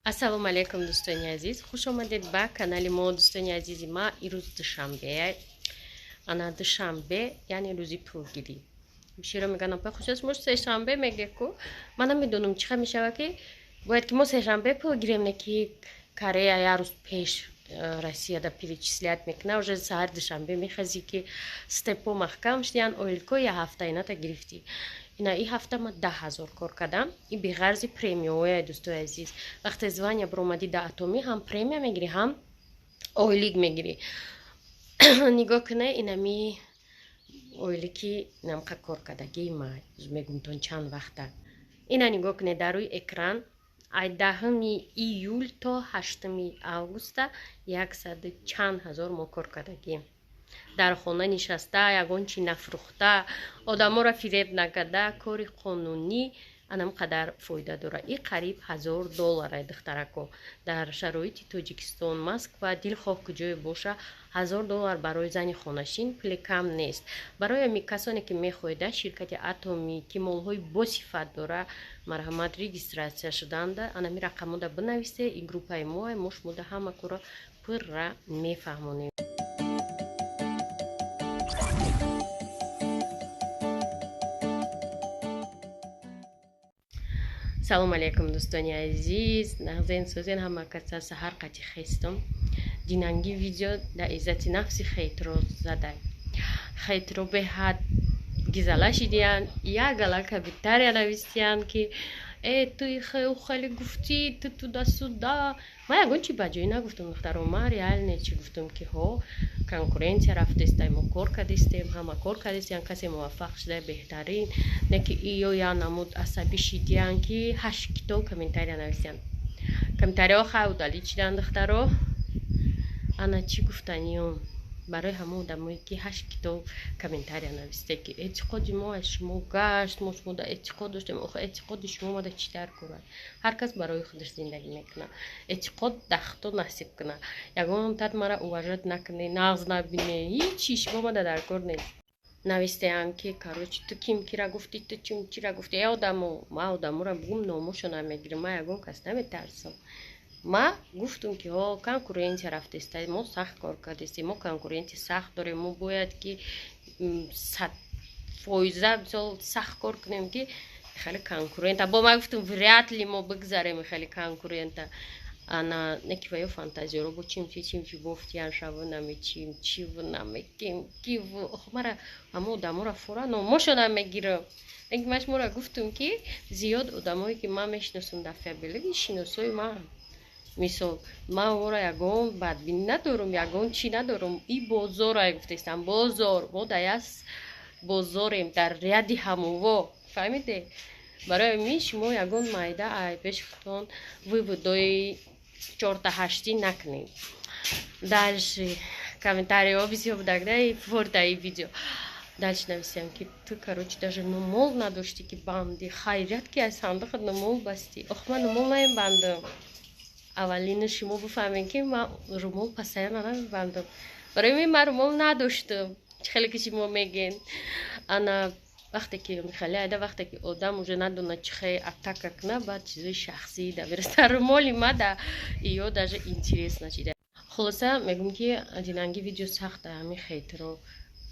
Ассалому алайкум, дӯстони азиз, хуш омадед ба канали мо. Дӯстони азизи ма, ирӯз душанбе, ана душанбе, яъне рӯзи пулгирӣ. Биширо мегӯянд, апа, хуш аст, мо сешанбе меге ку. Ман намедонам, чӣ хел мешава, ки бояд ки мо сешанбе пул гирем, не ки Корея як рӯз пеш Россияда перечислять мекуна. Уже саҳар душанбе мехазӣ, ки степо маҳкам шудиян, ойлико я ҳафта ината гирифтӣ. Ина и ҳафта ма 10 000 кор кардам, и беғарзи премияҳоя. Дӯстои азиз, вақте звания биромадӣ да Атоми, ҳам премия мегирӣ, ҳам ойлик мегирӣ. Нигоҳ кунед, инами ойлики намқа кор кардагии ма. Мегумтон, чанд вақта. Ина нигоҳ кунед дар рӯи экран: ай 10-уми июл то 8-уми августа яксаду чанд ҳазор мо кор кардагием. Дар хона нишаста, ягон чи нафрӯхта, одаморо фиреб накарда, кори қонунӣ анам қадар фоида дорад. И қариб 1000 доллара, духтарако. Дар шароити Тоҷикистон, Москва, дилхоҳ куҷое боша, 1000 доллар барои зани хонашин пули кам нест. Барои ами касоне ки мехоҳеда ширкати Атомӣ, ки молҳои босифат дора, марҳамат, регистрация шуданда анами рақамода бинависе. И группаи мо, мо шумода ҳама кора пурра мефаҳмонем. Салому алайкум, дӯстони азиз, нағзен, созен ҳама каса? Саҳар қати хестум. Динанги видео да иззати нафси хейтро задай. Хейтро беҳад гизала шидиян, як гала комментария навистиян, ки э, ту хеле гуфтӣ, ту туда-сюда. Ман ягон чи ба ҷоӣ нагуфтам, духтаро. Ман реально чи гуфтам, ки ҳо, конкуренция рафтестай, мо кор кардистем, ҳама кор кардистем, касе муваффақ шуда беҳтарин. Не ки иё я намуд асабӣ шидиян, ки ҳашт китоб комментария нависиян. Комментарияҳо хай удалить шидан, духтаро. Ана чӣ гуфтаниём барои ҳама одамое, ки ҳашт китоб комментария нависте, ки эътиқоди мо аз шумо гашт, мо шумо да эътиқод доштем. Охи, эътиқоди шумо мада чӣ дар кунад? Ҳар кас барои худаш зиндагӣ мекунад. Эътиқод дахто насиб кунад. Ягон тат мара уважать накунӣ, нағз набине, ҳичи шумо мада дар кор нест. Навистеам, ки короче, ту ким кира гуфтӣ, ту чим чира гуфтӣ. Э, одамо, ма одаморо бугум, номошо намегирам, ма ягон кас наметарсам. Ма гуфтум, ки ҳо, конкуренция рафтеста, мо сахт кор кардестем, мо конкуренти сахт дорем, мо бояд ки 100 фоиза мисол сахт кор кунем, ки хеле конкурента бо. Ма гуфтум, вряд ли мо бигзарем хеле конкурента. Ана неки ва ё фантазиёро бо чимчи чимчи бофтиян, шаву намечим чиву намеким киву. Ох, мара ҳама одаморо фора номошо намегирам. Лекин ман шуморо гуфтум, ки зиёд одамое, ки ман мешиносам дар Фаберлик, шиносои ман. Мисол, ман ора ягон бадбинӣ надорам, ягон чӣ надорам. И бозора гуфтестам, бозор мо даяс бозорем, дар ряди ҳамово, фаҳмиде? Барои мин шумо ягон майда ай пеши худтон выводои чорта ҳаштӣ накунед. Дальше комментариҳо бисёр будак да фортаи видео. Дальше нависям, ки ту, короче, даже нумол надоштӣ, ки банди, хайрият, ки аз сандуқат нумол бастӣ. Ох, ман нумол намебандам. Аввалина шумо бифаҳмед, ки ман румол постоянно намебандам. Барои мин ман румол надоштам, чӣ хеле ки шумо мегӯед. Ана вақте ки хеле айда, вақте ки одам уже надонад чӣ хел атака кунад, баъд чизои шахсӣ да мераса. Румоли ма да иё даже интерес нашида. Хулоса, мегӯм, ки динанги видео сахт ҳамин хейтро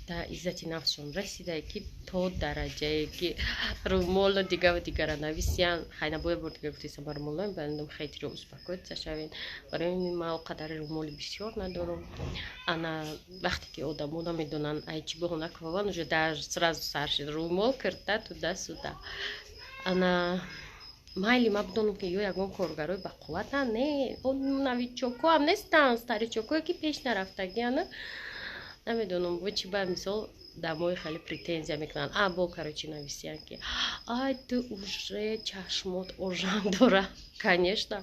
да иззати нафсшон расидае, ки то дараҷае ки румолу дигаву дигара нависиян. Хай, набояд бор дигар гуфтесам, ба румол намебандам, хейтро успокоиться шавен. Барои ин ман қадари румоли бисёр надорам. Ана вақте ки одамо намедонанд ай чӣ баҳона кунанд, уже даже сразу сар шид румол кирта туда-сюда. Ана майли, ман бидонам, ки ё ягон коргарои бақувватанд, не новичокоам нестанд, старичокое, ки пеш нарафтагиана. Намедонам бо чӣ ба мисол дамои хеле претензия мекунанд. А бо, короче, нависиянд, ки ай, ту уже чашмот ожан дора. Конечно,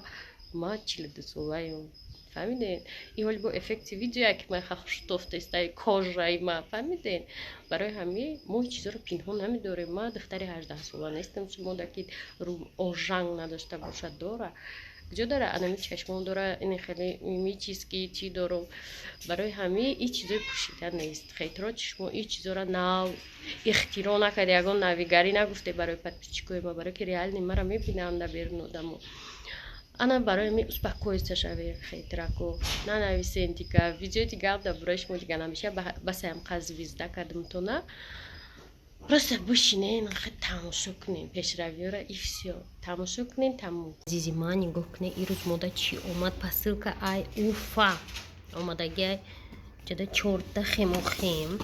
ма 42 солаем, фаҳмиден? И ҳоли бо эффекти видеоя, ки ман хуштофтестай кожаи ма, фаҳмиден? Барои ҳамин мо ҳеҷ чизоро пинҳон намедорем. Ма духтари 18 сола нестам, шумо да ки ожанг надошта бошад. Дора, куҷо дора? Анами чашмон дора, ин хеле ми чиз ки чӣ дорум. Барои ҳамин ин чизои пӯшида нест. Хейтро, шумо ин чизоро нав ихтироъ накарда, ягон навигарӣ нагуфте барои подписчикои ма, барое ки реально мара мебинанд дар берун одамо. Ана барои ми успокоиться шавем. Хейтрако нанависен, дига видео, дига дар бораи шумо дига намеша. Басаям қа звезда кардамтона. Просто бишинен, тамошо кунем пешравиёра, и всё, тамошо кунем, тамом. Азизи ман, нигоҳ кунем, ирӯз мода чӣ омад. Посылка ай Уфа омадагиай. Ҷада чорта хемохим,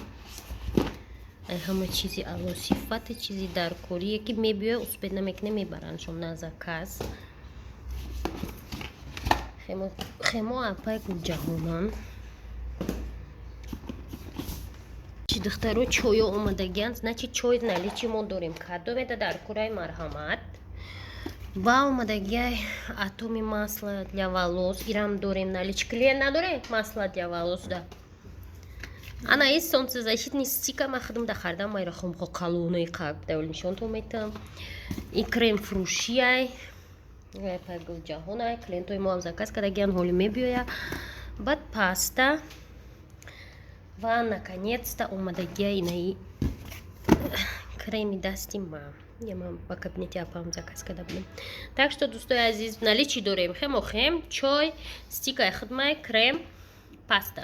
ай ҳама чизи аъло сифати, чизи даркорие, ки мебиёя, успеть намекуне, мебарандшон на заказ. Хемо апай Гулҷаҳонан. Чи, духтаро, чойо омадагианд, значит, чой наличии мо дорем. Кадомеда дар кураи, марҳамат. Ва омадагиай Атоми масло для волос, ирам дорем наличии. Клиент надоре масло для волос да. Ана и солнцезащитный стика ма худам да хардам, майра хомхо қалонаи қаб давл нишонтон метам. И крем фрушиай пай Гулҷаҳонай, клиентои моам заказ кардагиан, ҳоли мебиёя. Баъд паста ва наконец-то омадагия инаи креми дасти ма. Я ман ба кабинети апам заказ карда будам. Так что, дӯстои азиз, наличии дорем хемохем, чой, стикаи худмай, крем, паста.